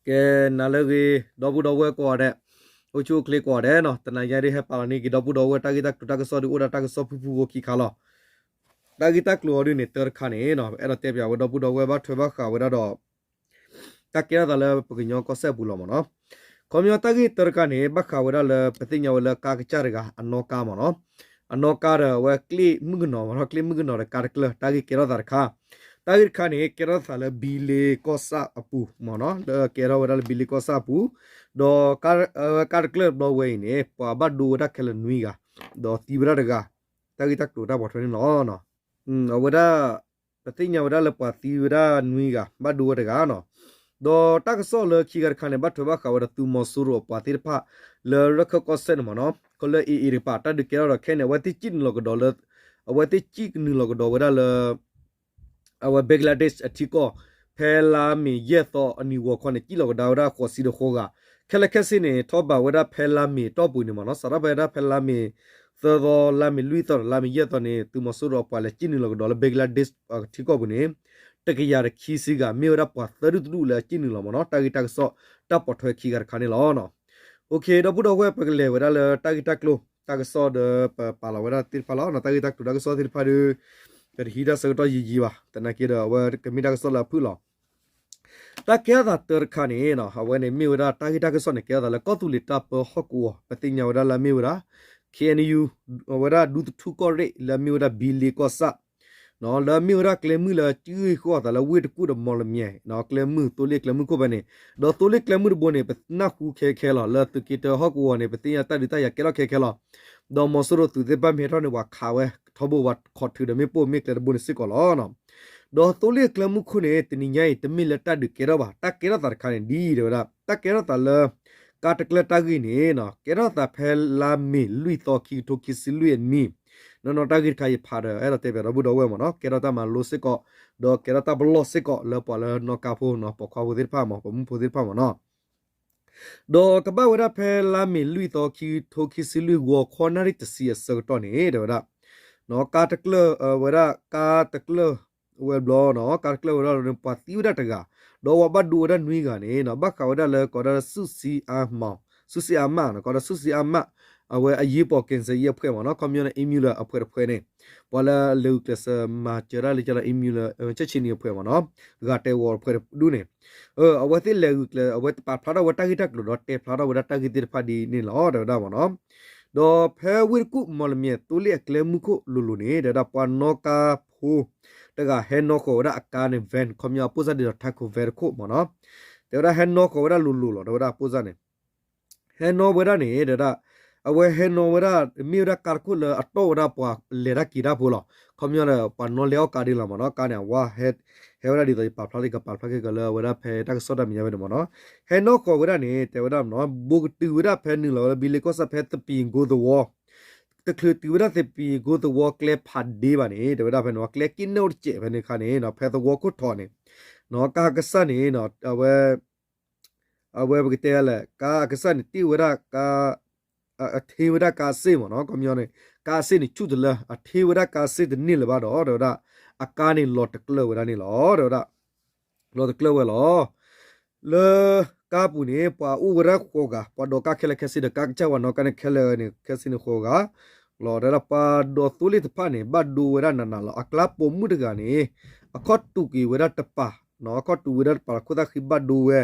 ကဲ နၤလၢအဂ့ၤ ဒီပုၢ်ဒီဝဲၢ်ကိးဂၤဒဲး, အိၣ်ဆူၣ်အိၣ်ချ့ကိးဂၤဒဲးနီၤ, တနၤညါဒ်ဟဲပာ်လီၤန့ၢ်က့ၤ ဒီပုၢ်ဒီဝဲၢ် တၢ်ဂ့ၢ်တၢ်ကျိၤတၢ်ကစီၣ်ဒ်အိၣ်ဒၣ်တၢ်ကစီၣ်ဖုၣ်ဖုၣ်ဂီၢ်ခံခါလီၤ. တၢ်ဂ့ၢ်တၢ်ကျိၤအီၤဒ်န့ၣ် တၢတခါန့ၣ်နီၤ အဲၣ်ဒိးတဲပၠးဝဲဒီပုၢ်ဒီဝဲၢ်ဘၣ်ထွဲဘၣ်ဃးဝဲဒၣ်ဒီး တၢ်ကဲထီၣ်သးလၢပကညီကီၢ်စဲၣ်အပူၤလီၤမ့ၢ်နီၤ. ခီပညီတၢ်ဂ့ၢ်တၢတခါန့ၣ် ဘၣ်ဃးဝဲဒၣ်လၢပသ့ၣ်ညါဝဲလၢကါကစၢ်တဂၤ အနီၣ်ကါမ့ၢ်နီၤ, အနီၣ်ကါဒီးအဝဲကျ့ၣ်မုၣ်ကနီၤမ့ၢ်နီၤ, ကျ့ၣ်မုၣ်ကနီၤဒီးကါတကျၢၢ် တၢ်ဂ့ၢ်ကဲထီၣ်သးတခါ, တၢ်ဂ့ၢ်တခါန့ၣ် ကဲထီၣ်သးလၢဘံလ့ကီၢ်ဆၣ်အပူၤမ့ၢ်နီၤ, လၢကဲထီၣ်ဝဲဒၣ်လၢဘံလ့ကီၢ်ဆၣ်အပူၤ, ဒီးကါတကျၢၢ်တဘျီဝဲအံၤန့ၣ် ပှၤဘၣ်ဒိဝဲဒၣ်ခဲလၢာ်နွံဂၤ, ဒီးသံဝဲဒၣ်တဂၤ, တၢ်ဂ့ၢ်တၢ်ကျိၤတၢ်ပိာ်ထွဲန့ၣ်လီၤ. အဝဲဒၣ် ပသ့ၣ်ညါဝဲဒၣ်လၢပှၤသံဝဲဒၣ်နွံဂၤ ဘၣ်ဒိဝဲတဂၤနီၤ, ဒီးတၢ်ကစီၣ်လၢခံဂၤတခါန့ၣ် ဘၣ်ထွဲဘၣ်ဃးဝဲဒီးသုးမီၤစိရိၤအပှၤသ့ၣ်တဖၣ် လၢရခၢၣ်ကီၢ်စဲၣ်န့ၣ်မ့ၢ်နီၤ, ကီၢ်လၢ AA တကပၤ တၢ်ဒုးကဲထီၣ်ဒီးခဲန့ၣ် အဝဲသ့ၣ်စံၣ်နုာ်လီၤကဒီးလၢ အဝဲသ့ၣ်စံၣ်နုာ်လီၤကဒီးဝဲဒၣ်လၢ အဝဲ Bangladesh အထံကီၢ်, ဖဲလါမ့ၤယဲၢ်သီအနံၤဂီၤခီန့ၣ် စံၣ်လီၤကဒါဝဲဒၣ်ဃိးဆံတဃိးဂၤ, ခဲလၢာ်ခဲဆ့န့ၣ် ထီၣ်ဘးဝဲဒၣ်ဖဲလါမ့ၤတီၢ်ပူၤန့ၣ်မ့ၢ်နီၤ, စးထီၣ်ဖဲဒၣ်ဖဲလါမ့ၤသၢသီ လါမ့ၤလွံၢ်သီဒီးလါမ့ၤယဲၢ်သီန့ၣ် သုးမီၤစိရိၤအပှၤလဲၤစံၣ်နုာ်လီၤကဒီးလၢ Bangladesh အထံကီၢ်ပူၤန့ၣ် တကယၤတဆံခံဂၤ မ့ၢ်ဝဲဒၣ်ပှၤသၢဒူၣ်တဒူၣ်လၢအစံၣ်နုာ်လီၤမ့ၢ်နီၤ, တၢ်ဂ့ၢ်တၢ်ကစီၣ်တၢ်ပိာ်ထွဲခံဂၤတခါန့ၣ်လီၤ. အိၣ်ခ့ ဒီပုၢ်ဒီဝဲၢ် ပကလဲၤဝဲဒၣ်လၢတၢ်ဂ့ၢ်တၢ်ကျိၤ တၢ်ကစီၣ်ဒီးပပာ်လီၤဝဲဒၣ်သ့ၣ်တဖၣ်လီၤ. တၢ်ဂ့ၢ်တၢ်ကျိၤတၢ်ကစီၣ်သ့ၣ်တဖၣ်ဒီး ပတဟံးတၢ်ဆၢကတီၢ်ယံာ်ယံာ်ဘၣ်, သနာ်က့ဒီးအဝဲကမ့ၢ်တၢ်ကစီၣ်လၢအဖုၣ်လီၤ. တၢ်ကဲထီၣ်သးတၢတခါန့ၣ် အဝဲန့ၣ်မ့ၢ်ဝဲဒၣ်တၢ်ဂ့ၢ်တၢ်ကစီၣ်န့ၣ် ကဲထီၣ်သးလၢကီၢ်သူလ့ၤတၢ်ပၢဟီၣ်ကဝီၤ ပသ့ၣ်ညါဝဲဒၣ်လၢအမ့ၢ်ဝဲဒၣ် KNU အဝဲဒၣ်ဒူသထူကီၢ်ရ့ၣ် လၢအမ့ၢ်ဝဲဒၣ်ဘံလ့ကီၢ်ဆၣ် လၢအမ့ၢ်ဝဲဒၣ်ကျဲမုၢ်လၢကံၣ်ဃီအသးလၢဝ့ၢ်တကူၣ်ဒီးမီၢ်လမၠဲၣ် ကျဲမုၢ်သိလ့ၣ်ကျဲမုၢ်ခိၣ်ဖဲန့ၣ်, ဒီးသိလ့ၣ်ကျဲမုၢ်တဘိန့ၣ် ပနၢ်ဟူခဲခဲလီၤ လၢသုးက့တၢဟီၣ်ကဝီၤန့ၣ် ပသ့ၣ်ညါတၢ်ဒုးတၢ်ယၤကဲထီၣ်ခဲခဲလီၤ. ဒီးမီၤစိရိၤသုးသ့ၣ်တဖၣ်မ့ၢ်ဟဲထီၣ်န့ၣ် ပှၤခးဝဲထီဘိ ပှၤခိးထုးဒီးမ့ၣ်ပိၢ်မ့ၢ်ကျဲတဘိန့ၣ်စ့ၢ်ကီးလီၤ. ဒီးသိလ့ၣ်ကျဲမုၢ်ခိၣ်န့ၣ် တနံၤညါအံၤ တမ့ၢ်လၢတၢ်ဒုးကဲထီၣ်ဘၣ်, တၢ်ကဲထီၣ်သးတခါန့ၣ်ဒ်အံၤ တဲဝဲဒၣ် တၢ်ကဲထီၣ်သးလၢ ကါတကျၢၢ်တၢ်ဂ့ၢ်န့ၣ် ကဲထီၣ်သးဖဲလါမ့ၤလွံၢ်သီ ခံကထိခံဆံလွံၢ်အနံၣ်, နီၢ်နီၢ်တၢ်ဂ့ၢ်တခါအံၤဖးဒီး အဲၣ်ဒိးတဲပၠးဒီပုၢ်ဒီဝဲၢ်မ့ၢ်နီၤ, ကဲထီၣ်တၢ်မၤလိစ့ၢ်ကီး, ဒီးကဲထီၣ်တၢ်ပလီၢ်စ့ၢ်ကီးလၢပှၤလၢနီၣ်ကါဖိနီၤ, ပိာ်ခွါဖိသ့ၣ်တဖၣ်မ့ၢ် ပိာ်မုၣ်ဖိသ့ၣ်တဖၣ်မ့ၢ်နီၤ ဒီးကဘၣ်ဝဲဒၣ်ဖဲလါမ့ၤလွံၢ်သီ ခံကထိခံဆံလွံၢ် ဂီၤခီနၣ်ရံၣ်တဆံအဆၢကတီၢ်န့ၣ် တဲဝဲဒၣ် ကါတကျၢၢ်ဝဲဒၣ် ကါတကျၢၢ်ဝဲဘျီနီၤ, ကါတကျၢၢ်ဝဲဒၣ်န့ၣ် ပှၤသံဝဲဒၣ်တဂၤ, ဒီးပှၤဘၣ်ဒိဝဲဒၣ်နွံဂၤန့ၣ်နီၤ, ဘၣ်ဃးဝဲဒၣ်လၢကိးဒၣ်လၢ ဆူၣ်စံအါမး, ဆူၣ်စံအါမးနီၤ, ကိးဒၣ်ဆူၣ်စံအါမး, အဝဲအရေးပေါ်ကယ်ဆယ်ရေးအဖွဲ့မ့ၢ်နီၤ, ခီပညီန့ၣ် ambulance အဖွဲ့တဖွဲ့န့ၣ်, ပှၤလၢလဲၤဂုာ်ကျဲးစၢးမၤစၢၤတၢ်လၢကလၢ ambulance ဆဲးဆံနံၤအဖွဲ့မ့ၢ်နီၤ, ဂၤတဲဝီၤအဖွဲ့တဒူၣ်န့ၣ် အဝဲသ့ၣ်လဲၤဂုာ်ကျဲး အဝဲပာ်ဖျါထီၣ်ဝဲတၢ်ဂ့ၢ်တၢ်ကျိၤဒီးတဲဖျါထီၣ်ဝဲဒၣ်တၢ်ဂ့ၢ်သ့ၣ်တဖၣ်ဒ်န့ၣ်လီၤ တဲဝဲဒၣ်မ့ၢ်နီၤ. ဒီးဖဲဝ့ၢ်တကူၣ်မီၢ်လမၠဲၣ်သိလ့ၣ်အကျဲမုၢ်ခိၣ်လိၤလိၤန့ၣ် တဲဝဲဒၣ်ပှၤနီၣ်ကါဖိတဂၤဟဲနီၣ်ဃီၤဝဲဒၣ်အကါန့ၣ် van ခီပညီအပိၢ်စၢ်ဒ်သိး Taco van တခိၣ်မ့ၢ်နီၤ, တဲဝဲဒၣ်ဟဲနီၣ်ဃီၤဝဲဒၣ်လိၤလိၤလီၤ တဲဝဲဒၣ်အပိၢ်စၢ်န့ၣ် ဟဲနီၣ်ဝဲဒၣ်န့ၣ် တဲဝဲဒၣ် အဝဲဟဲနီၣ်ဝဲဒၣ် မ့ၢ်ဝဲဒၣ်ကါတခိၣ်လၢအတီၢ်ဝဲဒၣ်ပှၤလဲၤတၢ်က့ၤတၢ်ဖိလီၤ. ခီပညီဒီး ပှၤနီၣ်လဲအီၣ်ကါဒ်လီၤမ့ၢ်နီၤ, ကါန့ၣ် အဝဲ ဟဲဝဲဒၣ်ဒ်သိးယပာ်ဖျါလံ ကပာ်ဖျါက့ၤကီးလၢအဝဲဒၣ်ဖဲတၢ်ကစီၣ်တၢ်မဲာ်ညါဖဲန့ၣ်မ့ၢ်နီၤ, ဟဲနီၣ်ဃီၤဝဲဒၣ်န့ၣ် တဲဝဲဒၣ်မ့ၢ်နီၤ ဘိးကတုၤဝဲဒၣ်ဖဲနုာ်လီၤဝဲလၢ ဘံလ့ကီၢ်ဆၣ်ဖဲသပံၤကိသဝီ တချုးတုၤဝဲဒၣ်သပံၤကိသဝီကျဲဖးဒ့ဘၣ်န့ၣ် တဲဝဲဒၣ်ဖဲန့ၣ် ကျဲက့ၣ်နဲၣ်အိၣ်တစဲးဖဲန့ၣ်အခါန့ၣ် ဖဲသဝီခိၣ်ထံးန့ၣ် ကါကစၢ်န့ၣ် အဝဲ အဝဲပကတဲလဲၣ် ကါအကစၢ်န့ၣ် တ့ၢ်ဝဲဒၣ် အထ့ဝဲဒၣ်ကါစ့ၣ်မ့ၢ်နီၤ, ခီပညီန့ၣ် ကါစ့ၣ်န့ၣ်ဆူၣ်တလၢ အထ့ဝဲဒၣ်ကါစ့ၣ်တန့ၢ်လၢၤဘၣ်ဒီး တဲဝဲဒၣ် အကါန့ၣ်လီၤတကျၢၢ်ဝဲဒၣ်န့ၣ်လီၤ တဲဝဲဒၣ် လီၤတကျၢၢ်ဝဲလီၤ. လၢကါပူၤန့ၣ် ပှၤအိၣ်ဝဲဒၣ်ဃိးဂၤ, ပှၤဒိးကါခဲလၢာ်ခဲဆ့ဒီး ကါကစၢ်ပှၤနီၣ်ကါန့ၣ်ခဲလၢာ်န့ၣ် ခဲဆ့န့ၣ်ဃိးဂၤလီၤ. တဲဝဲဒၣ်ပှၤဒိးသိလ့ၣ်တဖၣ်န့ၣ် ဘၣ်ဒိဝဲဒၣ်နးနးလီၤ. အကျါပိာ်မုၣ်တဂၤန့ၣ် အခီၣ်တူာ်က့ၤဝဲဒၣ်တပၤ, အခီၣ်တူာ်ဝဲဒၣ်တပၤ အခိၣ်သၣ်ဃံဘၣ်ဒိဝဲ,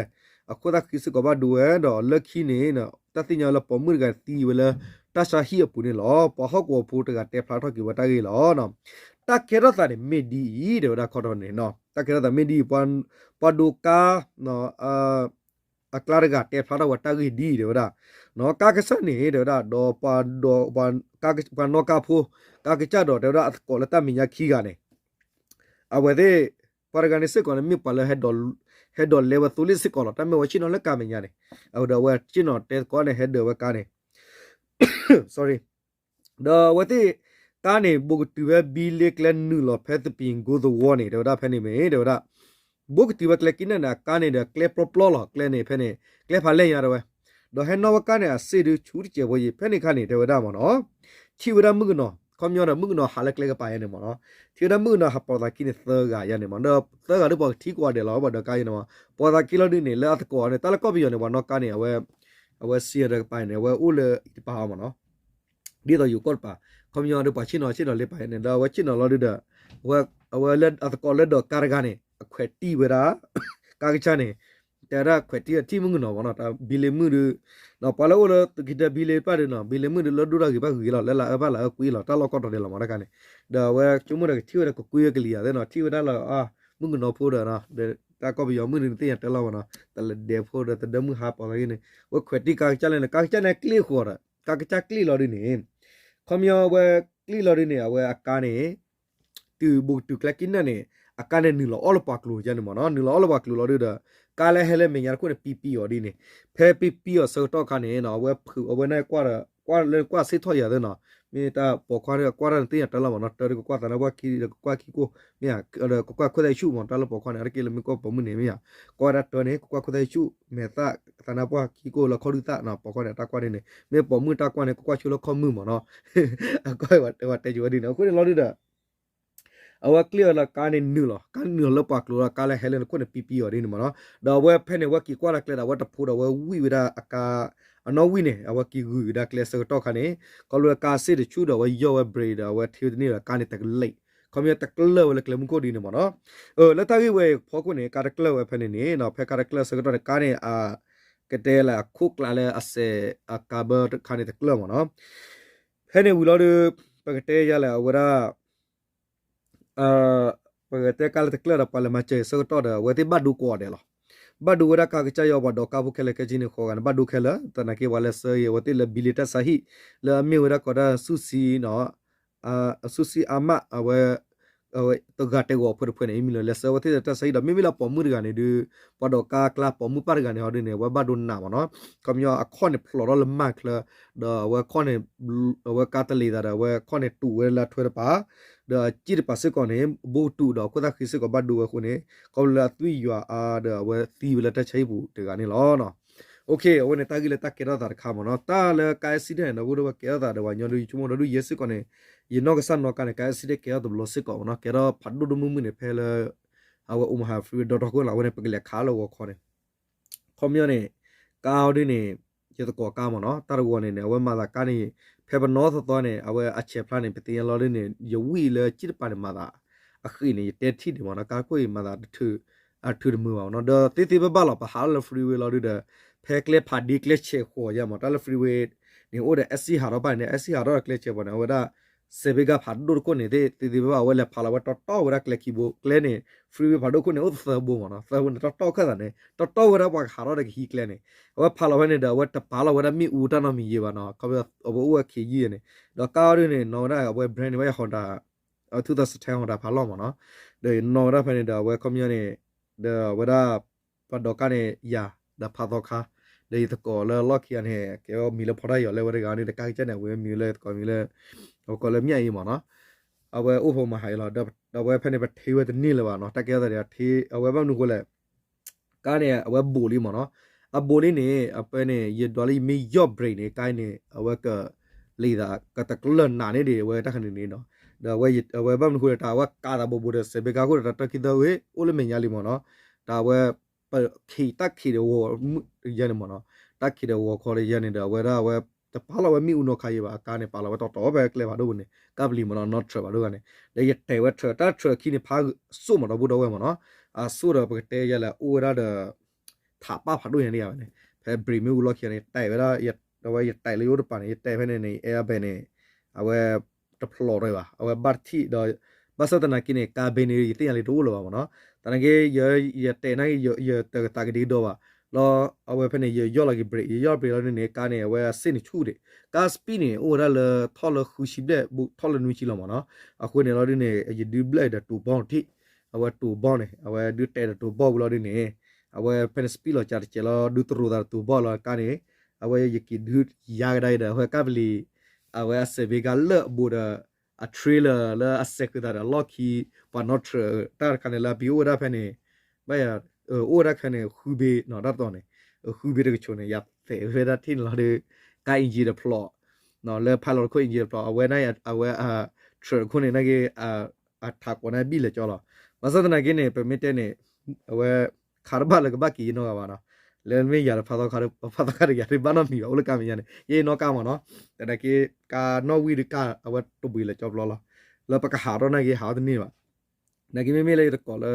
အခိၣ်သၣ်ဃံစ့ၢ်ကီးဘၣ်ဒိဝဲဒီး လၢခံန့ၣ် တၢ်သ့ၣ်ညါလၢပိာ်မုၣ်တဂၤသံဝဲလၢ တၢ်ဆါဟံၣ်အပူၤန့ၣ်လီၤ. ပှၤဟီၣ်ကဝီၤဖိတဂၤတဲဖျါထီၣ်က့ၤဝဲတၢ်ဂ့ၢ်လီၤ. တၢ်ကဲထီၣ်သးန့ၣ်မ့ၢ်ဒ်အံၤ တဲဝဲဒၣ်ခီထီၣ်န့ၣ်, တၢ်ကဲထီၣ်သးမ့ၢ်ဒ်အံၤ ပှၤဒိးကါ အကျါတဂၤတဲဖျါထီၣ်ဝဲတၢ်ဂ့ၢ်ဒ်အံၤ တဲဝဲဒၣ်, ကါကစၢ်န့ၣ် တဲဝဲဒၣ် ဒီး ပှၤနီၣ်ကါဖိ ကါကစၢ်ဒီး တဲဝဲဒၣ်အသကိးလၢတၢ်မဲာ်ညါခံဂၤန့ၣ် အဝဲသ့ၣ် ပှၤတဂၤန့ၣ်စ့ၢ်ကီးန့ၣ် မ့ၢ်ပှၤလၢ ဟဲဒိးလဲဝဲသိလ့ၣ်စ့ၢ်ကီးလီၤ. တၢ်မ့ၢ်ဝဲဆ့ၣ်နီၤလၢကါမဲာ်ညါန့ၣ်, အဝဲဒီးအဝဲဆ့ၣ်နီၤတဲသကိးန့ၣ် ဟဲဒိးဝဲကါန့ၣ် ဒီးအဝဲသ့ၣ် ကါန့ၣ် ဘိးကတုၤဝဲဘံလ့ကျဲနုာ်လီၤဖဲသပံၤကိသဝီန့ၣ် တဲဝဲဒၣ်ဖဲန့ၣ်မ့ၢ် တဲဝဲဒၣ် ဘိးကတုၤဝဲကျဲက့ၣ်နဲၣ်န့ၣ် အကါန့ၣ်ဒီးကျဲပျီပျီလီၤ. ကျဲန့ၣ်ဖဲန့ၣ် ကျဲဖးလဲၢ်ညါတဲဝဲ, ဒီးဟဲနီၣ်ဝဲကါန့ၣ် အစ့ၣ်ဒုဆူၣ်တစဲးဖိယံၤ ဖဲန့ၣ်အခါန့ၣ် တဲဝဲဒၣ်မ့ၢ်နီၤ, ထံၣ်ဝဲဒၣ်မုၣ်ကနီၤ ခီပညီဒီး မုၣ်ကနီၤဟးလၢကျဲကပၤယါန့ၣ်မ့ၢ်နီၤ, ထံၣ်ဝဲဒၣ်မုၣ်ကနီၤဟးပိာ်သးခံန့ၣ်သၢဂၤယါန့ၣ်မ့ၢ် ဒီးသၢဂၤဒီးပှၤကထံၣ်ကိးဂၤဒဲးလီၤ ဘၣ်ဒီးကါယါန့ၣ်မ့ၢ်, ပိာ်သးခံလီၤဒုန့ၣ် လၢအသကိးန့ၣ် တၢ်လၢကီၢ်ပယီၤန့ၣ် ပှၤနီၣ်ကါန့ၣ် အဝဲ အဝဲစံၣ်ညီၣ်တကပၤန့ၣ် အဝဲအိၣ်လၢအံၤတပၤအီၤမ့ၢ်နီၤ, ဒ်သိးယိၤကီၢ်တပၤ, ခီပညီဒီးပှၤဆ့ၣ်နီၤဆ့ၣ်နီၤလၢပၤယါန့ၣ် ဒီးအဝဲဆ့ၣ်နီၤလီၤဒုဒီး အဝဲလၢအသကိးလၢဒီးကါတဂၤန့ၣ် အခွဲးတံၢ်ဝဲဒၣ် ကါကစၢ်န့ၣ်, တဲဝဲဒၣ်ခွဲးတံၢ်အထံၣ်မုၣ်ကနီၤမ့ၢ်နီၤ, တၢ်ဘံလ့မုၣ်ဒု, ဒီးပှၤလၢအိၣ်လၢသုးက့တၢဘံလ့တဖၣ်ဒုနီၤ, ဘံလ့မုၣ်ဒုလၢဒိၣ်တၢ်ဂ့ၤဘၣ်ဂ့ၤလီၤ, လၢလၢအအၢဘၣ်လၢအအၢကွံလီၤ, တၢ်လီၢ်ကီၢ်တီၤဒဲးလီၤမ့ၢ်တခါန့ၣ်, ဒီးအဝဲဆိကမိၣ်ဒီးကထံၣ်ဝဲဒီးကကွံဝဲကလံၤယၤသ့ၣ်နီၤ, ထံၣ်ဝဲဒၣ်လၢ မုၣ်ကနီၤဖိဒီး ဒီးတၢ်ကီၢ်ပယီၤမုၣ်ဒုန့ၣ်သ့ၣ်ညါတၢ်လီၢ်မ့ၢ်နီၤ, တလဒဲးဖိဒီးသဒၢမုၢ်ဟါပိာ်သးဂ့ၢ်န့ၣ် ဝဲခွဲးတံၢ်ကါကစၢ်လဲၣ်န့ၣ် ကါကစၢ်န့ၣ်ကျ့ၣ်ဃီၤဒီး ကါကစၢ်ကျ့ၣ်လီၤဒုန့ၣ်, ခီပညီဝဲကျ့ၣ်လီၤဒုန့ၣ် အဝဲအကါန့ၣ် တုၤဘူးကတုၤကျဲကံနၢ်န့ၣ် အကါန့ၣ်နုာ်လီၤအီၣ်လၢပှၤကျိၤယါန့ၣ်မ့ၢ်နီၤ, နုာ်လီၤအီၣ်လၢပှၤကျိၤလီၤဒုဒီး ကါလၢဟဲလၢမဲာ်ညါတခိၣ်န့ၣ် ပံပံအီၤဒ်န့ၣ်, ဖဲပံပံအီၤဆၢကတီၢ်ခါန့ၣ် အဝဲဖုးအဝဲန့ၣ်ကွၢ်ဒီး ကွၢ်လၢကွၢ်စ့ၢ်ထီၣ်ယၤသ့ၣ်နီၤ, မ့ၢ်တၢ်ပိာ်ခွါကွၢ်တၢ်န့ၣ်သ့ၣ်ညါတၢ်လီၢ်မ့ၢ်နီၤ, တၢ်ဒုကကွၢ်သးနါပှၢ်ခံဒီးကကွၢ်ခံကိၢ်, မ့ၢ်ဧါ, ဒီးကကွၢ်ခိၣ်သၣ်ဆူၣ်မ့ၢ် တၢ်လၢပိာ်ခွါန့ၣ် အါတက့ၢ်လၢမ့ၢ်ကီၢ်ပိာ်မုၣ်န့ၣ် မ့ၢ်ဧါ, ကွၢ်ဝဲဒၣ်တၢ်န့ၣ် ကကွၢ်ခိၣ်သၣ်ဆူၣ် မဲာ်သၣ်သးနါပှၢ်ခံကိၢ်လၢခီၣ်ဒုးသၣ်နီၤ, ပိာ်ခွါန့ၣ် တၢ်ကွၢ်န့ၣ်န့ၣ် မ့ၢ်ပိာ်မုၣ်တၢ်ကွၢ်န့ၣ် ကကွၢ်ဆူၣ်လၢခီၣ်မုၢ်မ့ၢ်နီၤ, အကွၢ်ဝဲတဲကၠိဝဲဒ်န့ၣ် အဃိန့ၣ်လီၤဒုဒီး အဝဲကျ့ၣ်အီၤလၢကါန့ၣ်နုာ်လီၤ, ကါနုာ်လီၤလၢပှၤကျိၤလီၤ, ကါလၢဟဲလၢနခိၣ်န့ၣ် ပံပံအီၤဒ်န့ၣ်မ့ၢ်နီၤ, ဒီးအဝဲဖဲန့ၣ် အဝဲက့ၤကွၢ်တၢ်ကျဲဒီး အဝဲတဖိဒီး အဝဲဝံၣ်ဝဲဒၣ်အကါ အနီၣ်ဝံၣ်န့ၣ် အဝဲက့ၤဂုာ်ဝဲဒၣ်ကျဲဆၢကတီၢ်ခါန့ၣ်, ခီဖျိလၢကါစ့ၣ်တဆူၣ်ဒီး အဝဲယီၢ်ဝဲ brake ဒီး အဝဲထံၣ်ဝဲတန့ၢ်ဒီး ကါန့ၣ်တကလ့ၢ်, ခီပညီတကျၢၢ်ဝဲလၢကျဲမုၢ်ခိၣ်ဒ်န့ၣ်မ့ၢ်နီၤ, လၢတၢ်ဂ့ၢ်ဝဲအံၤဖီခိၣ်န့ၣ် ကါတကျၢၢ်ဝဲဖဲန့ၣ်န့ၣ် ဖဲကါတကျၢၢ်ဆၢကတီၢ်န့ၣ် ကါန့ၣ် အ ကတဲလၢ အခိၣ်ကျးလၢအစဲး အကါဘၢတခါန့ၣ်တကျၢၢ်မ့ၢ်နီၤ, ဖဲန့ၣ်ဝံၤလီၤဒီး ပကတဲယၤလဲၣ် အဝဲဒၣ် ပကတဲကါလၢတကျၢၢ်ဒီး ပှၤလဲၤမၤစၢၤအံၤဆၢကတီၢ်ဒီး အဝဲသ့ၣ်ဘၣ်ဒိကိးဂၤဒဲးလီၤ, ဘၣ်ဒိဝဲဒၣ်ကါကစၢ်ယွၤ ပှၤဒိးကါဖိခဲလၢာ်ခဲဆ့န့ၣ် ဃီဂၤန့ၣ် ဘၣ်ဒိခဲလၢာ်, သနာ်က့ပှၤလဲၤဆှၢအံၤ အဝဲသ့ၣ်လၢဘံလ့တၢ်ဆါဟံၣ် လၢအမ့ၢ်ဝဲဒၣ်ကီးတၢ်ဆူၣ်ဆံ ဆူၣ်ဆံအါမး အဝဲ တဂၤတဲာ်ဂီၤဖိတဖုန့ၣ် မ့ၢ်လၢလဲၤဆှၢဝဲသ့ၣ်လၢတၢ်ဆါဟံၣ်ဒီး မ့မ့ၢ်လၢပိာ်မုၣ်တဂၤန့ၣ်ဒုး ပှၤဒိးကါကျါပိာ်မုၣ်ပၢ်တဂၤန့ၣ်ဟီဒုန့ၣ် အဝဲဘၣ်ဒိနးမ့ၢ်နီၤ, ခီပညီအခီၣ်န့ၣ်ဖျိးထီၣ်လၢမၢ်ချၢ, ဒီးအဝဲခီၣ်န့ၣ် အဝဲကါတလ့ၤသးဒီး အဝဲခီၣ်န့ၣ်တူာ်ဝဲလၢအထွဲတပၤ, ဒီးအစ့ၣ်တပၤစ့ၢ်ကီးန့ၣ် ဘူးတူာ်ဒီး အခိၣ်သၣ်ဃံစ့ၢ်ကီးဘၣ်ဒိဝဲအဃိန့ၣ် ခီဖျိလၢအသွံၣ်ယွၤအါဒီး အဝဲသံဝဲလၢတၢ်ဆါဟံၣ်ပူၤတဂၤန့ၣ်လီၤ. အဝဲန့ၣ်တၢ်ဂ့ၢ်လၢတၢ်ကဲထီၣ်သးတခါမ့ၢ်နီၤ, တၢ်လၢကါ accident န့ၣ် ဒီပုၢ်ဒီဝဲၢ်ကဲထီၣ်သးဒီးပှၤကညီဒုး ယဆိကမိၣ်ဒီဒုးယဲစ့ၢ်ကီးန့ၣ် ယနီၢ်ကစၢ်နီၢ်ကါန့ၣ် ကါ accident ကဲထီၣ်တဘျီစ့ၢ်ကီးမ့ၢ်နီၤ, ကဲထီၣ်ဖးဒိၣ်ဒိၣ်မုၢ်မုၢ်န့ၣ် ဖဲလၢ အဝဲ Omaha freeway ဒီတခီခိၣ်န့ၣ် အဝဲန့ၣ် ပကလဲၤခးလၢဂီၤခီန့ၣ် ခီပညီန့ၣ် ကါအီၤဒုန့ၣ် ယသကိးကါမ့ၢ်နီၤ, တၢ်တဂီၤန့ၣ်န့ၣ် အဝဲမၤသးကါန့ၣ် ဖဲပနီၢ်သီသီန့ၣ် အဝဲအဆဲးဖျါန့ၣ် ပသ့ၣ်ညါလီၤဒုန့ၣ် ယဝံၣ်လၢစ့ၣ်တပၤန့ၣ်မၤသး အဃံန့ၣ် ယတဲထံၣ်ဒံးမ့ၢ်နီၤ, ကါခိၣ်အံၤမၤသး အထုးတမုာ်ဘၣ်မ့ၢ်နီၤ, ဒီးသ့သ့ဘၣ်ဘၣ်လီၤ ပဟးလီၤလၢ freeway လီၤဒုဒီး ဖဲကျဲဖးဒ့ကျဲဆဲးဃီၤယါမ့ၢ် တၢ်လၢ freeway န့ၣ် အိၣ်ဒီး exit ဟးထီၣ်ဖဲန့ၣ် exit ဟးထီၣ်ဒီးကျဲဆဲးဃီၤန့ၣ် အဝဲဒၣ် စဲးဘ့ကါဖးဒိၣ်တခိၣ်န့ၣ် သ့သ့ဘၣ်ဘၣ် အဝဲလဲၤဖးလီၤဝဲတီတီဝဲဒၣ်ကျဲခံဘိ ကျဲန့ၣ် freeway ဖးဒိၣ်ခိၣ်န့ၣ် အိၣ်သၢဘိမ့ၢ်နီၤ, သၢဘိန့ၣ် တီတီခၢၣ်သးန့ၣ် တီတီဝဲဒၣ်ပှၤကဟးထီၣ်ဒီးကဟံးကျဲန့ၣ် အဝဲဖးလီၤဖဲန့ၣ်ဒီး အဝဲတပာ်လီၤဝဲဒၣ်မ့ၣ်အူတၢ်နီတမံၤယံၤဘၣ်နီၤ, ခီဖျိအဝဲအိၣ်ဝဲခံယံၤန့ၣ် ဒီးကါအီၤဒုန့ၣ် နီၢ်ဝဲဒၣ်အဝဲ brand န့ၣ် ဝဲ Honda အ two thousand ten Honda ဖးလီၢ်မ့ၢ်နီၤ, ဒီးနီၢ်ဝဲဒၣ်ဖဲန့ၣ်ဒီး အဝဲခီပညီန့ၣ် ဒီးအဝဲဒၣ် ပှၤဒိးကါန့ၣ်ယၤ ဒီးဖးသီခါ, ဒီးယသကိးလၢလီၢ်ခံဂၤန့ၣ် ကဲဝဲမံၤလၢဖီတၢ်ယီၤလၢဝဲတဂၤန့ၣ် ဒီးကါကစၢ်န့ၣ် အဝဲမံၤလၢယသကိးမံၤလၢ အဝဲကိးလၢမၠၣ်အံၤမ့ၢ်နီၤ, အဝဲအိၣ်ဖဲမဟါအံၤလီၤ, ဒီးအဝဲဖဲန့ၣ် ပထံၣ်ဝဲတန့ၢ်လၢၤဘၣ်နီၤ, တၢ်ကဲထီၣ်သးဒီး အဝဲဘၣ်မနုၤဃိလဲၣ် ကါန့ၣ် အဝဲဘူးလံမ့ၢ်နီၤ, အဘူးလံန့ၣ် အဖဲန့ၣ် ယဒွးလၢယမ့ၢ်ယီၢ် brake န့ၣ် ကါအံၤန့ၣ် အဝဲကလံာ်သး ကတကျၢၢ်နးန့ၢ်ဒံး အဝဲတၢ်ခါန့ၣ်န့ၣ်နီၤ, ဒီးအဝဲဘၣ်မနုၤဃိလဲၣ် တၢ်အဝဲကးသးဘိးဘိးဒီး စဲးဘ့ကါခိၣ်ဒီးတၢ်တၢ်ခံသၢဂ့ၤ အိၣ်လၢမဲာ်ညါလံမ့ၢ်နီၤ, တၢ်အဝဲ ပခံးတၢ်ခံးဒီးဂီၤမုၢ်ယဲန့ၣ်မ့ၢ်နီၤ, တၢ်ခံးဒီးဂီၤခီဒီးယဲန့ၣ်ဒီး အဝဲဒၣ်အဝဲ တပာ်လီၤဝဲမ့ၣ်အူနီၤခါယံၤဘၣ် အကါန့ၣ် ပာ်လီၤဝဲတီတီဖဲကျဲဖးဒိၣ်ပူၤန့ၣ် ကၢ်ပလံၤမ့ၢ်နီၤ နီၢ်ထြၢးဖးဒိၣ်ဂၤန့ၣ်, ဒီးယတဲာ်ဝဲထြၢး တၢ်ထြၢးခံန့ၣ် ဖးစိၣ်မ့ၢ်ဒီပုၢ်ဒီဝဲၢ်မ့ၢ်နီၤ, အစိၣ်ဒီးပကတဲယဲလဲၣ် အိၣ်ဝဲဒၣ်ဒီး ထးပၢ်ဖးဒိၣ်ညါန့ၣ်ယါဝဲန့ၣ် ဖဲ brake မ့ၣ်အူလီၢ်ခံဂၤန့ၣ် တဲာ်ဝဲဒၣ် အဝဲယတဲာ်လၢယအိၣ်တပၤန့ၣ် ယတဲာ်ဖဲန့ၣ်န့ၣ် airbag န့ၣ် အဝဲ တဖျိးတၢ်ဘၣ် အဝဲဘၣ်တထံၣ်ဒီး ဘၣ်ဆၣ်သနာ်က့န့ၣ် ကါဘ့န့ၣ် ယသ့ၣ်ညါလံတအိၣ်လၢၤဘၣ်မ့ၢ်နီၤ, သနာ်က့ ယတဲာ်န့ၣ် ယတသးကဒံကဒီဘၣ်, လီၤအဝဲဖဲန့ၣ် ယယီၢ်လီၤက့ၤ brake ယယီၢ် brake လီၤဒုန့ၣ် ကါန့ၣ် အဝဲအစ့ၣ်န့ၣ်ဆူၣ်ဒံး, ကါ speed န့ၣ် အိၣ်ဝဲဒၣ်လၢထီၣ်လၢဃုဆံဘျဲၣ် ဘူးထီၣ်လၢနွံဆံလီၤမ့ၢ်နီၤ, အဃိန့ၣ်လီၤဒုန့ၣ် ယဒုဘျဲၣ်ဒီးတိၤဘီၣ်ထံၣ်, အဝဲတိၤဘီၣ်န့ၣ် အဝဲဒုတဲာ်ဒီးတိၤဘီၣ်ဝံၤလီၤဒုန့ၣ် အဝဲဖဲန့ၣ် speed လီၤကၢ်တကဲးလီၤ ဒုသရိာ်သးဒီးတိၤဘီၣ်လီၤကါန့ၣ်, အဝဲယက့ၤဒုယါကဒါအံၤဒီး အဝဲကၢ်ပလံၤ အဝဲအစဲးဘ့ကါလၢအဘူးဒီး အ trailer လၢအစဲးဃုာ်သးဒီးအလီၢ်ခံ ပှၤနီၣ်ထြၢးတၢ်တခါန့ၣ် လၢအပံၤအိၣ်ဝဲဒၣ်ဖဲန့ၣ် ဘၣ်ယၤ အိၣ်ဝဲဒၣ်ခဲန့ၣ် ဃုဘ့နီၤ တၢ်တတီၤန့ၣ် ဃုဘ့တကဆိးန့ၣ် ယၤသဲးဝဲဒၣ်ထံၣ်န့ၣ်လီၤဒီး ကါ engine တဖျိး လၢ pilot တခိၣ် engine တဖျိး အဝဲန့ၣ် အဝဲ Trump အခိၣ်န့ၣ် နာ်က့ အထးကိးန့ၣ်ဘံၣ်လဲၤကၠီလီၤ. ဘၣ်ဆၣ်သနာ်က့န့ၣ် ပမ့ၢ်တဲန့ၣ် အဝဲ ခးတဘၣ်လၢကဘၣ်က့ၤယနီၢ်ဂၤဘၣ်နီၤ. လၢမ့ၢ်ယၤဒီးဖးသီခါ ဖးသီခါတဂၤဒုးဘၣ်နီတမံၤဘၣ် အိၣ်လၢကါမဲာ်ညါန့ၣ် ယဲယနီၢ်ကါမ့ၢ်နီၤ. သနာ်က့ ကါနီၣ်ဝံၣ်ဒီးကါအဝဲတဘှံးလဲၤကၠီပျီလီၤ. လၢပကဟးထီၣ်နာ်က့ဟးထီၣ်တန့ၢ်ဘၣ်. နာ်က့မ့မ့ၢ်လၢယတကိးလၢ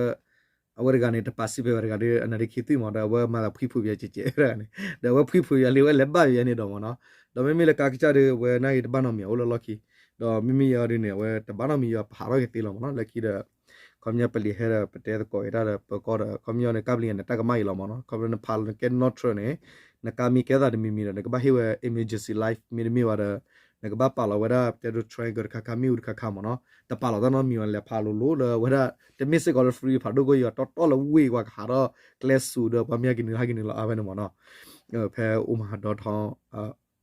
အဝဲတဂၤန့ၣ် တပာ်စံးဖဲဝဲတဂၤဒီး အနၢ်ဒ့ခံသွံၣ်မး ဒီးအဝဲမၤသးဖှံဖုးယၤကဲးကဲးတဂၤန့ၣ် ဒီးအဝဲဖှံဖုးယၤလံ အဝဲလဲၤဘၣ်ယၤန့ၣ်ဒီးမ့ၢ်နီၤ. ဒီးမ့မ့ၢ်လၢကါကစၢ်ဒီး အဝဲနာ်က့တဘၣ်နီတမံၤ အိၣ်လၢလီၢ်ခံ ဒီးမ့မ့ၢ်ယၤဒုးန့ၣ် အဝဲတဘၣ်နီတမံၤယၤ ပဟးထီၣ်က့ၤသ့လီၤမ့ၢ်နီၤ. လၢခံဒီး ခီပညီပလံၤဟဲဒီး ပတဲသကိးက့ၤတၢ်ဒီး ပၢၤကီၢ်ဒီး ခီပညီန့ၣ် ကါပလံၤန့ၣ် တၢ်ကမၣ်အံၤလီၤမ့ၢ်နီၤ. ခီပညီန့ၣ် ဖးလီၤကဲနီၣ်ထြၢန့ၣ် နကါမ့ၢ်ကဲထီၣ်သးတမံၤမံၤဒီး နကဘၣ်ဟ့ၣ်ဝဲ emergency light မ့တမ့ၢ်ဘၣ်ဒီး နကဘၣ်ပာ်လီၤဝဲဒၣ် တဲဒိ triangle တခါခါ မ့ၣ်အူတခါခါမ့ၢ်နီၤ. တပာ်လီၤတၢ်နီတမံၤဘၣ် လဲၤဖးလိၤလိၤလၢအဝဲဒၣ် တမ့ၢ်စ့ၢ်ကီးလၢ free ဖးဒိၣ်ကီၢ်ယွၤတီတီလၢဝ့ၢ်ဝါကဟးထီၣ်ကျဲစူၤဒီး ပှၤမ့ၢ်ဟဲက့ၤနုာ်လီၤ ဟဲက့ၤနုာ်လီၤအါဖဲန့ၣ်မ့ၢ်နီၤ. ဖဲ Omaha downtown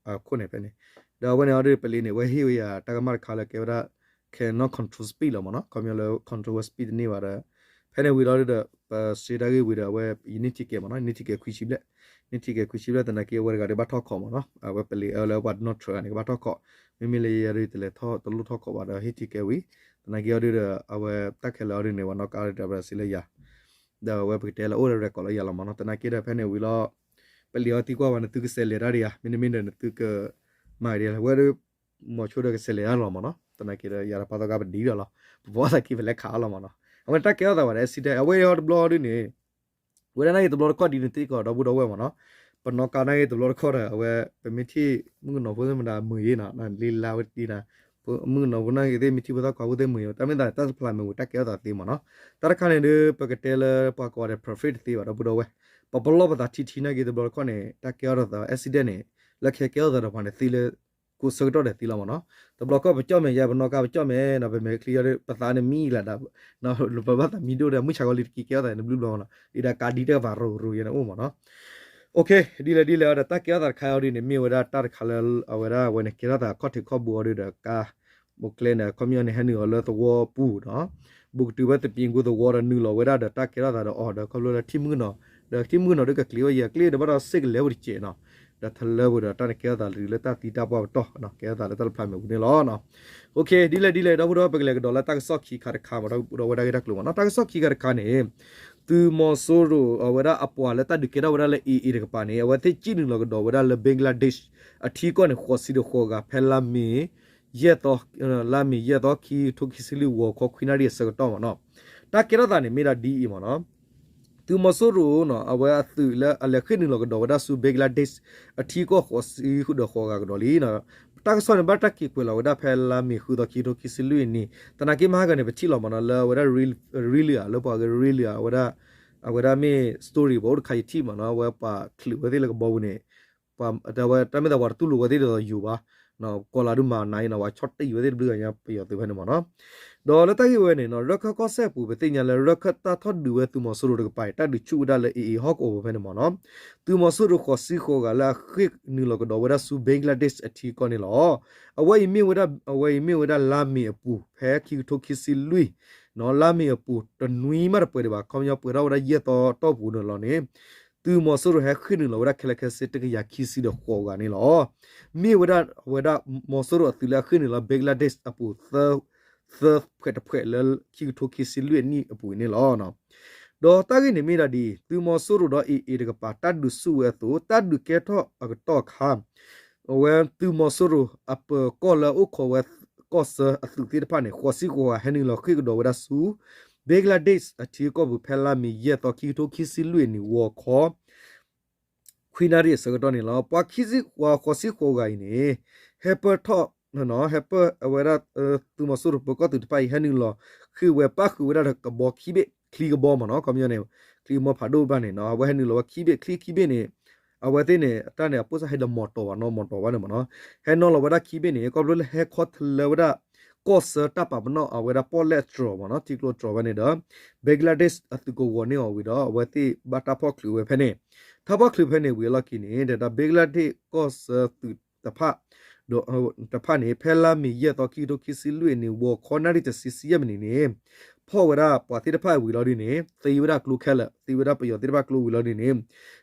အခိၣ်န့ၣ်ဖဲန့ၣ် ဒီးအဝဲန့ၣ်အီၤဒုး ပလံၤန့ၣ် အဝဲဟ့ၣ်ဝဲယၤတၢ်ကမၣ်တခါလၢကဲဝဲဒၣ် cannot control speed လီၤမ့ၢ်နီၤ. ခီပညီလၢ control speed တန့ၢ်ဘၣ်ဒီး ဖဲန့ၣ်ဝံၤလီၤဒုးဒီး ပစ့တၢ်ဂ့ၢ်ဝံၤဒီး အဝဲယန့ၢ် ticket မ့ၢ်နီၤ. ယန့ၢ် ticket ခွံဆံဘျဲၣ်, န့ၢ် ticket ခွံဆံဘျဲၣ် သနာ်က့အဝဲတဂၤဒီးဘၣ်ထီၣ်ခိးမ့ၢ်နီၤ. အဝဲပလံၤအၢလၢပှၤနီၣ်ထြၢန့ၣ် ကဘၣ်ထီၣ်ခိး, မ့မ့ၢ်လၢယဲဒုးတလဲၤထီၣ်တလိၣ်ထီၣ်ခိးဘၣ်ဒီး ဟ့ၣ် ticket ဝံၤ သနာ်က့အီၤဒုးဒီး အဝဲတၢ်ခဲလၢာ်အီၤဒုးန့ၣ် ပှၤနီၣ်ကါဒီး Brazil လၢယၤ ဒီးအဝဲပကတဲလၢအိၣ်ဒီး record လၢယၤလီၤမ့ၢ်နီၤ. သနာ်က့ဒီးဖဲန့ၣ်ဝံၤလီၤ ပလံၤအီၤသံကွၢ်ဝဲ နသုကစဲးလဲၤတၢ်ဒံးဧါ, မ့တမ့ၢ်ဒီးနသုက မၤဒံးဧါ, ဝဲဒၣ် မိၤဆိဒီးကစဲးလဲၤတၢ်လီၤမ့ၢ်နီၤ. သနာ်က့ဒီး ယၤဒီးပာ်သီခါပဒံးဒီးလီၤ, ပဘီသးခံပလဲၤခးအီၤလီၤမ့ၢ်နီၤ. အဝဲတၢ်ကဲထီၣ်သးဝဲဒီး accident အဝဲအီၤတဘျီဒုးန့ၣ် ဝဲဒၣ်နာ်က့တဘျီတခီၣ်ဒ်န့ၣ်သ့ကီး ဒီပုၢ်ဒီဝဲၢ်မ့ၢ်နီၤ. ပနီၣ်ကါနာ်က့တဘျီတခီၣ်ဒီး အဝဲ ပမ့ၢ်ထံၣ်မုၣ်ကနီၤဖိသ့ၣ်မတၤမုာ်ယ့နီၤ, လံလါဝဲတံၤနၤ, မုၣ်ကနီၤဖိနာ်က့သ့ၣ်မ့ၢ်ထံၣ်ဖိသၣ်ခွါဖိသ့ၣ်မုာ်ယ့, တၢ်မ့ၢ်သးတၢ်တဖျးမ့ၢ်ဝံၤ တၢ်ကဲထီၣ်သးသ့မ့ၢ်နီၤ. တၢ်တခါန့ၣ်ဒုး ပကတဲလၢပှၤကိးဂၤဒဲး perfect တသ့ဘၣ် ဒီပုၢ်ဒီဝဲၢ်, ပပလီၢ်ပသးထံထံနာ်က့တဘျီတခီၣ်န့ၣ် တၢ်ကဲထီၣ်သး accident န့ၣ် လၢခဲကဲထီၣ်သးဒီးပှၤန့ၣ်သ့လၢ ကိးဆၢကတီၢ်ဒီးသ့လီၤမ့ၢ်နီၤ. တဘျီခီၣ်ပကၠီၣ်မဲာ်ယဲ ပနီၣ်ကါပကၠီၣ်မဲာ်ဒီး ပမဲာ်ချံအီၤဒီး ပသးန့ၣ်မံလၢဒၣ်, ပဘၣ်သးမံဒိၣ်ဒီး မုၢ်ဆါဂီၤလံတက့ၢ် ကဲထီၣ်သးန့ၣ်ဘျုးဘျီမ့ၢ်နီၤ, ဒ်ဒၣ်ကါဒ်တၢ်ကပၤရိၤရိၤယဲန့ၣ်အိၣ်မ့ၢ်နီၤ. ဒ်လဲၣ်ဒ်လဲၣ်အီၤဒီးတၢ်ကဲထီၣ်သးတခါအီၤဒ်န့ၣ် မ့ၢ်ဝဲဒၣ်တၢ်တခါလၢအဝဲဒၣ်ဝဲန့ၣ် ကဲထီၣ်သးခီၣ်ထံးခီၣ်ဘိအီၤဒုးဒီးကါ မိၢ်ကျဲန့ၣ် ခီပညီန့ၣ် ဟဲနုာ်အီၤလၢသဝီပူၤနီၤ, ဘူးကတုၤဝဲသပံးကူသဝီဒီး နုာ်လီၤဝဲဒၣ်ဒီးတၢ်ကဲထီၣ်သးဒီးအီၤဒီး ခီဖျိလၢထံၣ်မုၣ်ကနီၤ, ဒီးထံၣ်မုၣ်ကနီၤဒုးကကျံးဝဲယၤကျ့ဒီးဘၣ်ဒီးစ့ၢ်ကလဲၤဝဲတစဲးနီၤ, ဒီးထလၢပူၤဒီးတၢ်န့ၣ်ကဲထီၣ်သးလၢတၢ်သံတၢ်ပှၢ်ပတီၢ်နီၤ, ကဲထီၣ်သးလၢတၢ်တဖျးမ့ၢ်ပူၤန့ၣ်လီၤ. ဒ်လဲၣ်ဒ်လဲၣ် ဒီပုၢ်ဒီဝဲၢ် ပကလဲၤကဒီးလၢတၢ်ကစီၣ်ခံခါတခါမ့ၢ်ဒီပုၢ်ဒီဝဲၢ်ဒၣ်ဂ့ၢ်တၢ်ကျိၤမ့ၢ်နီၤ, တၢ်ကစီၣ်ခံခါတခါန့ၣ် သုးမီၤစိရိၤအဝဲဒၣ်အပှၤလၢတၢ်ဒုးကဲထီၣ်ဝဲဒၣ်လၢ AA တကပၤန့ၣ် အဝဲသ့ၣ်စံၣ်နုာ်လီၤကဒီးဝဲဒၣ်လၢ Bangladesh အထံကီၢ်န့ၣ် ဃိးဆံဒီးဃိးဂၤ ဖဲလါမ့ၤ ယဲၢ်သီ, လါမ့ၤယဲၢ်သီ ခံကထိခံဆံလွံၢ် ဂီၤခီခွံနၣ်ရံၣ်အဆၢကတီၢ်မ့ၢ်နီၤ. တၢ်ကဲထီၣ်သးန့ၣ်မ့ၢ်ဒၣ်ဒ်အံၤမ့ၢ်နီၤ, သုးမီၤစိရိၤနီၤ အဝဲအသုးလၢအလဲၤဃ့ၢ်နုာ်လီၤကဒီးဝဲဒၣ်ဆူ Bangladesh အထံကီၢ်ဃိးဆံဃုာ်ဒီးဃိးဂၤကဒီးလံနီၤ. တၢ်ကစီၣ်န့ၣ် ဘၣ်တၢ်က့ၤကွဲးလီၤဝဲဒၣ်ဖဲလါမ့ၤဃုသီ ခံကထိခံဆံလွံၢ်နံၣ်, သနာ်က့မဟါကန့ၣ် ပထံၣ်လီၤမ့ၢ်နီၤ လၢအဝဲဒၣ် reel ဧါ လၢပှၤက reel ဧါ အဝဲဒၣ် အဝဲဒၣ်မ့ၢ် story ပှၤအိၣ်တခါယထံၣ်မ့ၢ်နီၤ အဝဲပှၤချုးဝဲသ့ၣ်လၢကဘီပူၤန့ၣ် ပှၤဝဲတၢ်မ့ၢ်သးပှၤတတူၢ်လိာ်ဝဲသ့ၣ်ဒ်သိးယိၤဘၣ်, ကိးလီၤဒုးမၤနၤအံၤနီၤ ပှၤဆီၣ်တံၢ်ဝဲသ့ၣ်တဘျုးဂၤညါပယီၤသုးဖဲန့ၣ်မ့ၢ်နီၤ. ဒီးလၢတၢ်ဂ့ၢ်ဝဲန့ၣ်နီၤ ရခၢၣ်ကီၢ်စဲၣ်အပူၤ ပသ့ၣ်ညါလၢ ရခၢၣ်တၢ်ထီၣ်ဒုးဝဲသုးမီၤစိရိၤတကပၤအံၤ တၢ်ဒုးဆူၣ်ဝဲဒၣ်လၢ AA ဟီၣ်ကဝီၤပူၤဖဲန့ၣ်မ့ၢ်နီၤ. သုးမီၤစိရိၤဃိးဆံဃိးဂၤလၢအဃ့ၢ်နုာ်လီၤကဒီးဝဲဒၣ်ဆူ Bangladesh အထံကီၢ်န့ၣ်လီၤ. အဝဲအံၤမ့ၢ်ဝဲဒၣ် အဝဲအံၤမ့ၢ်ဝဲဒၣ်လါမ့ၤအပူၤ ဖဲခံကထိခံဆံလွံၢ် နီၤ လါမ့ၤအပူၤ တနွံမးတပှဲၤဒံးဘၣ် ခီပညီပှဲၤထီၣ်ဝဲဒၣ်ယဲၢ်သီတီၢ်ပူၤန့ၣ်လီၤန့ၣ် သုးမီၤစိရိၤဟဲဃ့ၢ်နုာ်လီၤဝဲဒၣ်ခဲလၢာ်ခဲဆ့ တကယၤခံဆံဒီးဃိးဂၤန့ၣ်လီၤ. မ့ၢ်ဝဲဒၣ် အဝဲဒၣ်မီၤစိရိၤအသုးလၢအဃ့ၢ်နုာ်လီၤ Bangladesh အပူၤ သၢဖှဲးတဖှဲးလၢခံကထိခံဆံလွံၢ်အနံၣ်အပူၤအံၤန့ၣ်လီၤ. ဒီးတၢ်ဂ့ၢ်န့ၣ်မ့ၢ်ဒၣ်ဒ်အံၤ သုးမီၤစိရိၤဒီး AA တကပၤ တၢ်ဒုးဆူၣ်ဝဲအသိး တၢ်ဒုးကဲထီၣ်အကတီၢ်အခါ အဝဲသုးမီၤစိရိၤအပၢၤကီၢ်လၢအအိၣ်ခိးဝဲကီၢ်ဆၢအသုးသ့ၣ်တဖၣ်န့ၣ် ဃိးဆံဃိးဂၤဟဲနုာ်လီၤဃ့ၢ်ကဒီးဝဲဒၣ်ဆူ Bangladesh အထံကီၢ်ပူၤ ဖဲလါမ့ၤယဲၢ်သီ ခံကထိခံဆံလွံၢ်အနံၤ ဂီၤခီ ခွံနၣ်ရံၣ်အဆၢကတီၢ်န့ၣ်လီၤ. ပှၤခံဆံ ပှၤဃိးဆံဃိးဂၤအံၤန့ၣ် ဟဲပၢၢ်ထီၣ် ဟဲပၢၢ်အဝဲဒၣ် သုးမီၤစိရိၤပၢၤကီၢ်သုးတဖၣ်အံၤ ဟဲနုာ်လီၤဃ့ၢ်ဝဲပၣ်ဃုာ်ဝဲဒၣ်ဒီးကဘီခံဘ့ၣ် ချံကဘီမ့ၢ်နီၤ ခီပညီန့ၣ် ချံကဘီဖးဒိၣ်ဘၣ်န့ၣ်နီၤ အဝဲဟဲနုာ်လီၤဝဲခံဘ့ၣ် ချံခံဘ့ၣ်န့ၣ် အဝဲသ့ၣ်န့ၣ် တၢ်န့ၣ် အပိၢ်စၢ်ဟဲဒီးမီၢ်တီၢ်ဘၣ်နီၤ မီၢ်တီၢ်ဘၣ်န့ၣ်မ့ၢ်နီၤ ဟဲနီၤလီၤဝဲဒၣ်ခံဘ့ၣ်န့ၣ် ခီဖျိလၢဟဲခီတလၢဝဲဒၣ် ကီၢ်ဆၢတၢ်ပာ်ပနီၣ်အဝဲဒၣ်ပီၣ်လဲၣ်အတြီၤမ့ၢ်နီၤ ထံကျိတြီၤဝဲန့ၣ်ဒီး Bangladesh အသုးကဝီၤန့ၢ်အီၤဝံၤဒီး အဝဲသ့ၣ်ဘၣ်တၢ်ဖီၣ်ချုးဝဲဖဲန့ၣ် တၢ်ဖီၣ်ချုးဖဲန့ၣ်ဝံၤအလီၢ်ခံန့ၣ် ဒီး Bangladesh ကီၢ်ဆၢသုးတဖၣ် ဒီးတဖၣ်န့ၣ် ဖဲလါမ့ၤယဲၢ်သီ ခံကထိခံဆံလွံၢ်အနံၤ ဂီၤခီနၣ်ရံၣ်တဆံ ဆံယဲၢ်မံးနံးန့ၣ် ဖီၣ်ဝဲဒၣ်ပှၤသ့ၣ်တဖၣ်ဝံၤလီၤဒ်န့ၣ် သံဝဲဒၣ်ကျိခဲလၢာ် သံဝဲဒၣ်ပယီၤသ့ၣ်တဖၣ်ကျိဝံၤလီၤဒ်န့ၣ်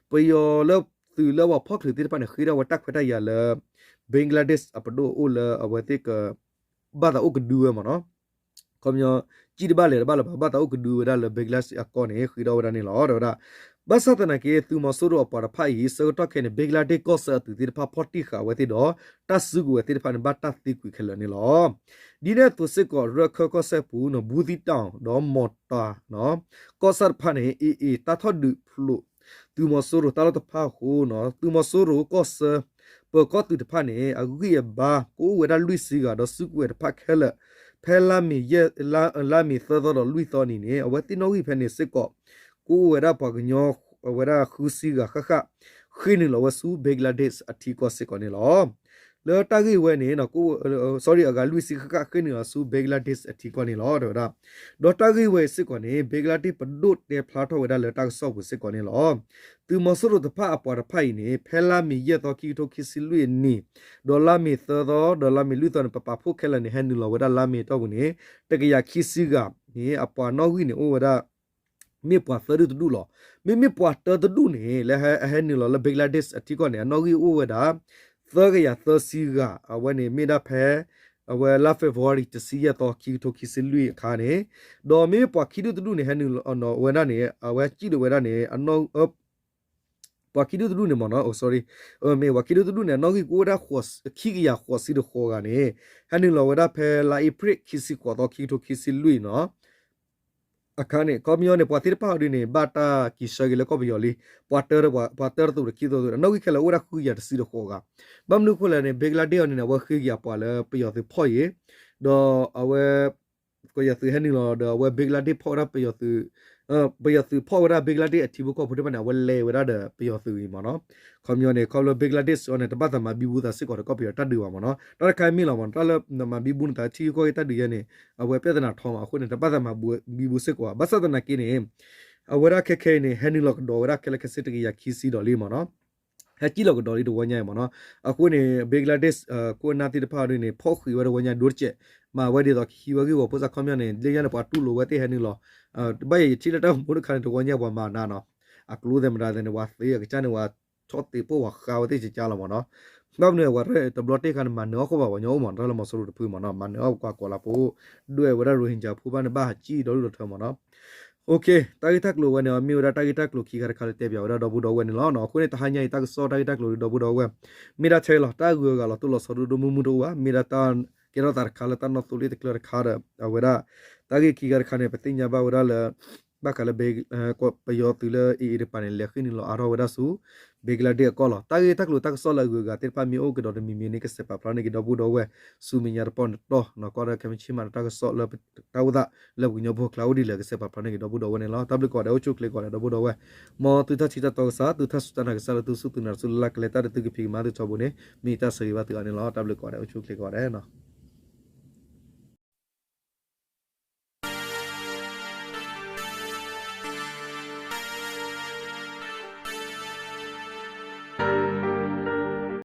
ပယီၤလၢသုးလၢပှၤဖီၣ်ချုးသ့ၣ်တဖၣ်န့ၣ် ဃ့ထီၣ်ဝဲတၢ်ခွဲးတၢ်ယာ်လၢ Bangladesh အပဒိၣ်အအိၣ်လၢအဝဲသ့ၣ်က ဘၣ်သးအိၣ်ကဒုဝဲမ့ၢ်နီၤ ခီပညီ ကံၣ်တဘၣ်လဲၤတဘၣ်လၢၤဘၣ် ဘၣ်သးအိၣ်ကဒုဝဲဒၣ်လၢ Bangladesh အကီၢ်န့ၣ် ဃ့ထီၣ်ဝဲဒၣ်န့ၣ်လီၤ တဲဝဲဒၣ်. ဘၣ်ဆၣ်သနာ်က့ သုးမီၤစိရိၤအပှၤတဖၣ်အံၤ ဆၢကတီၢ်ခဲအံၤန့ၣ် Bangladesh ကီၢ်ဆၢအသုးသ့ၣ်တဖၣ်ဖီၣ်တံၢ်ဃာ်အဝဲသ့ၣ်ဒီး တၢ်စုကဝဲၤသ့ၣ်တဖၣ်န့ၣ် ဘၣ်တၢ်သံကွံာ်ခဲလၢာ်န့ၣ်လီၤ. ဒ်န့ၣ်အသိးစ့ၢ်ကီး ရၢခၢၣ်ကီၢ်စဲၣ်ပူၤနီၤ ဘူးသံးတီၤ ဒီးမီၤတၤ ကီၢ်ဆၣ်တဖၣ်န့ၣ် AA တၢ်ထီၣ်ဒုးဖျိး သုးမီၤစိရိၤတၢ်လီၢ်တဖၣ်အဃိနီၤ သုးမီၤစိရိၤကီၢ်ဆၢ ပၢၤကီၢ်သုးတဖၣ်န့ၣ် အဂံၢ်အဘါ ကအိၣ်ဝဲဒၣ်လွံၢ်ဆံဂၤ ဒီးစုကဝဲၤတဖၣ်ခဲလၢာ် ဖဲလါမ့ၤယဲၢ် လါမ့ၤသၢသီဒီးလွံၢ်သီနံၤန့ၣ် အဝဲသ့ၣ်နီၣ်ဂံၢ်ဖဲန့ၣ်စ့ၢ်ကီး ကအိၣ်ဝဲဒၣ်ပှၤကညီ အဝဲဒၣ်ဃုဆံဂၤဃၣ်ဃၣ် ဃ့ၢ်နုာ်လီၤဝဲဆူ Bangladesh အထံကီၢ်စ့ၢ်ကီးန့ၣ်လီၤ. လၢတၢ်ဂ့ၢ်ဝဲန့ၣ် sorry အဂၤလွံၢ်ဆံဃၣ်ဃၣ် ဃ့ၢ်နုာ်လီၤဆူ Bangladesh အထံကီၢ်န့ၣ်လီၤ တဲဝဲဒၣ်. ဒီးတၢ်ဂ့ၢ်ဝဲအံၤစ့ၢ်ကီးန့ၣ် Bangladesh ပဒိၣ်တဲဖျါထီၣ်ဝဲဒၣ်လၢတၢ်ကစီၣ်ပူၤစ့ၢ်ကီးန့ၣ်လီၤ. သုးမီၤစိရိၤတဖၣ်အပှၤတဖၣ်အံၤန့ၣ် ဖဲလါမ့ၤယဲၢ်သီ ခံကထိခံဆံလွံၢ်အနံၤ ဒီးလါမ့ၤသၢသီ ဒီးလါမ့ၤလွံၢ်သီန့ၣ် ပပာ်ဖှိၣ်ခဲလၢာ်န့ၣ် ဟဲနုာ်လီၤဝဲဒၣ်လါမ့ၤအတီၢ်ပူၤန့ၣ် တကယၤခံဆံဂၤန့ၣ် အပှၤနီၣ်ဂံၢ်န့ၣ်အိၣ်ဝဲဒၣ် မ့ၢ်ပှၤသၢဒုတဒူၣ်လီၤ. မ့မ့ၢ်ပှၤတၢတဒူၣ်န့ၣ် လၢအဟဲနုာ်လီၤလၢ Bangladesh အထံကီၢ်န့ၣ် အနီၣ်ဂံၢ်အိၣ်ဝဲဒၣ် သၢကယၤသၢဆံဂၤ အဝဲန့ၣ်မ့ၢ်ဒၣ်ဖဲ အဝဲလါ February တဆံယဲၢ်သီ ခံကထိခံဆံလွံၢ်အခါန့ၣ် ဒီးမ့မ့ၢ်ပှၤခံဒူၣ်တဒူၣ်န့ၣ် ဟဲနုာ်လီၤဝဲဒၣ်န့ၣ် အဝဲစံၣ်ဒိးဝဲဒၣ်န့ၣ် ပှၤခံဒူၣ်တဒူၣ်န့ၣ်မ့ၢ်နီၤ sorry မ့ၢ်ပှၤခံဒူၣ်တဒူၣ်န့ၣ် အနီၣ်ဂံၢ်ကအိၣ်ဝဲဒၣ် ခံကယၤဃိးဆံတဃိးဂၤန့ၣ် ဟဲနုာ်လီၤဝဲဒၣ်ဖဲလါအ့ဖြ့ၣ် ခံဆံဃိးသီ ခံကထိခံဆံလွံၢ်နီၤ အခါန့ၣ် ခီပညီန့ၣ် ပှၤသ့ၣ်တဖၣ်အံၤဒ်န့ၣ် ဘၣ်တၢ်က့ၤဆှၢက့ၤလၢကီၢ်ပယီၤလံ ပှၤတၢတပှၤ ပှၤတၢတသိးဒီးခံသိးသိး အနီၣ်ဂံၢ်ခဲလၢာ်အိၣ်ဝဲဒၣ်ဃုကယၤတဆံတဃိးဂၤ ဘၣ်မနုၤအဃိလဲၣ်န့ၣ် Bangladesh အံၤန့ၣ် အဝဲဃ့က့ၤအပှၤလၢပယီၤသုးဖီၣ်အံၤ ဒီးအဝဲ ပယီၤသုးဟဲနုာ်လီၤဒီးအဝဲ Bangladesh ဖီၣ်ဝဲဒၣ်ပယီၤသုး ပယီၤသုးဖီၣ်ဝဲဒၣ် Bangladesh အထံဖိကီၢ်ဖိသ့ၣ်တဖၣ်န့ၣ် အဝဲလဲၤဝဲဒၣ်ဒီးပယီၤသုးအံၤမ့ၢ်နီၤ ခီပညီန့ၣ် ခီဖျိ Bangladesh အံၤန့ၣ် တဘၣ်သးမၤဘံဘူသးစ့ၢ်ကီးဒီးကီၢ်ပယီၤတၢ်ဒုးဘၣ်မ့ၢ်နီၤ တၢ်တခါအံၤမ့ၢ်လီၤမ့ၢ်နီၤ တၢ်လၢနမၤဘံဘူနသးထံဂုၤကီၢ်ဂၤတၢ်ဒုးယဲန့ၣ် အဝဲပြဿနာထီမး အဃိန့ၣ် တဘၣ်သးမၤဘံဘူစ့ၢ်ကီးဘၣ် ဘၣ်ဆၣ်သနာ်က့န့ၣ် အဝဲဒၣ်ခဲခဲအံၤန့ၣ် ဟဲနုာ်လီၤကဒီးဝဲဒၣ်ခဲလၢာ်ခဲဆ့တကယၤခံဆံဒီးလံမ့ၢ်နီၤ ဟဲစံၣ်လီၤကဒီးလံတဝီညါအံၤမ့ၢ်နီၤ အဃိန့ၣ် Bangladesh ခိၣ်အနၢ်သ့ၣ်တဖၣ်ဒ်န့ၣ် ဖီၣ်ဃံးဝဲတဝီညါဒိတကဲး မၤဝဲဒ်သိးကဟံးဝဲဂ့ၢ်ဝီဖိစၢ်ခီပညီန့ၣ် လၢညါန့ၣ် ပှၤတူၢ်လိာ်ဝဲသ့ၣ်ဟဲနုာ်လီၤ ဘၣ်ယဲယထံၣ်လၢတၢ်အိၣ်မူတခါန့ၣ် တဝီညါပှၤမၤနၤနီၤ အကျိသ့ၣ်မတၤသ့ၣ်န့ၣ် ပှၤသ့အကစၢ်န့ၣ် ပှၤဆီၣ်သ့ၣ်ပိၢ်ပှၤဃါဝဲသ့ၣ်ကကါလီၤမ့ၢ်နီၤ ဘၣ်မနုၤအဝဲတဘျီတ့ၢ်ခါန့ၣ် မၤနၢၤအီၣ်ဃိဘၣ်ပှၤညီအိၣ်မ့ၢ်နီၤ တၢ်လၢမီၤစိရိၤတဖုမ့ၢ်နီၤ မၤနၢၤအီၣ်ပှၤကွၢ်လၢ်ဖိ ဒွဲၣ်ဝဲဒၣ် Rohingya ဖိဘၣ်န့ၣ် ဘၣ်ဟးစံၣ်ဒီဒူၣ်ဒီထၢမ့ၢ်နီၤ တၢ်ဂ့ၢ်တၢ်ကျိၤဝဲန့ၣ် မ့ၢ်ဝဲဒၣ်တၢ်ဂ့ၢ်တၢ်ကျိၤခံခါတခါလၢတဲပၠးဝဲဒၣ်ဒီပုၢ်ဒီဝဲၢ်န့ၣ်လီၤ. အဃိန့ၣ် တဟါညါအံၤတၢ်ကစီၣ်တၢ်ဂ့ၢ်တၢ်ကျိၤဒီပုၢ်ဒီဝဲၢ် မ့ၢ်ဒၣ်ထဲလီၤ. တၢ်ဂုၤအဂၤလီၤတိၢ်လီၤဆီဒိၣ်ဒိၣ်မုၢ်မုၢ်တအိၣ်ဘၣ်. မ့ၢ်ဒၣ်တၢ်ကဲထီၣ်သးတခါလၢတၢ်နီၣ်သိလ့ၣ်တကျၢၤတခါဒီး အဝဲဒၣ် တၢ်ဂ့ၢ်ခံခါတခါန့ၣ် ပသ့ၣ်ညါဘၣ်ဝဲဒၣ်လၢ ဘၣ်ဃးလၢ ပယီၤသုးလၢ AA တကပၤန့ၣ် လဲၤဃ့ၢ်နုာ်လီၤအါထီၣ်ဝဲဒၣ်ဆူ Bangladesh အကီၢ်လီၤ. တၢ်ဂ့ၢ်တၢ်ကျိၤတၢ်ကစီၣ်လၢအဂုၤအဂၤသ့ၣ်တဖၣ်မ့ၢ်အိၣ်ကဒီးတမံၤမံၤန့ၣ် ကစဲးပာ်ဖျါန့ၢ်က့ၤဒီပုၢ်ဒီဝဲၢ် ဆူမဲာ်ညါတပီၢ်န့ၣ်တီၢ်နီၤ ကီၢ်ဒီးခဲမုၢ်ဆ့ၣ်မးဒီးတၢ်ကစီၣ်လၢတၢ်အိၣ်သးလၢပကညီဖိကျါအိၣ်ဒ်လဲၣ် ကစဲးပာ်ဖျါန့ၢ်က့ၤဒီပုၢ်ဒီဝဲၢ်န့ၣ်လီၤ. တၢ်ဘျုးကိးဂၤဒဲး အိၣ်ဆူၣ်အိၣ်ချ့ကိးဂၤဒဲး ဒီပုၢ်ဒီဝဲၢ် မ်သုတၢ်ထံၣ်တၢ်တီကစၢ် သုတၢ်စူၢ်တၢ်နာ်ကစၢ်လၢသုစူၢ်သုနာ်ဆူ လၢကလဲၤတၢ်ဒီးသုကဖံးကမၤသုထီဘိန့ၣ် မ့ၢ်တၢ်ဆၢဂ့ၤဘၣ်သုဂၤန့ၣ်လီၤ. တၢ်ဘျုးကိးဂၤဒဲး အိၣ်ဆူၣ်အိၣ်ချ့ကိးဂၤဒဲးနီၤ.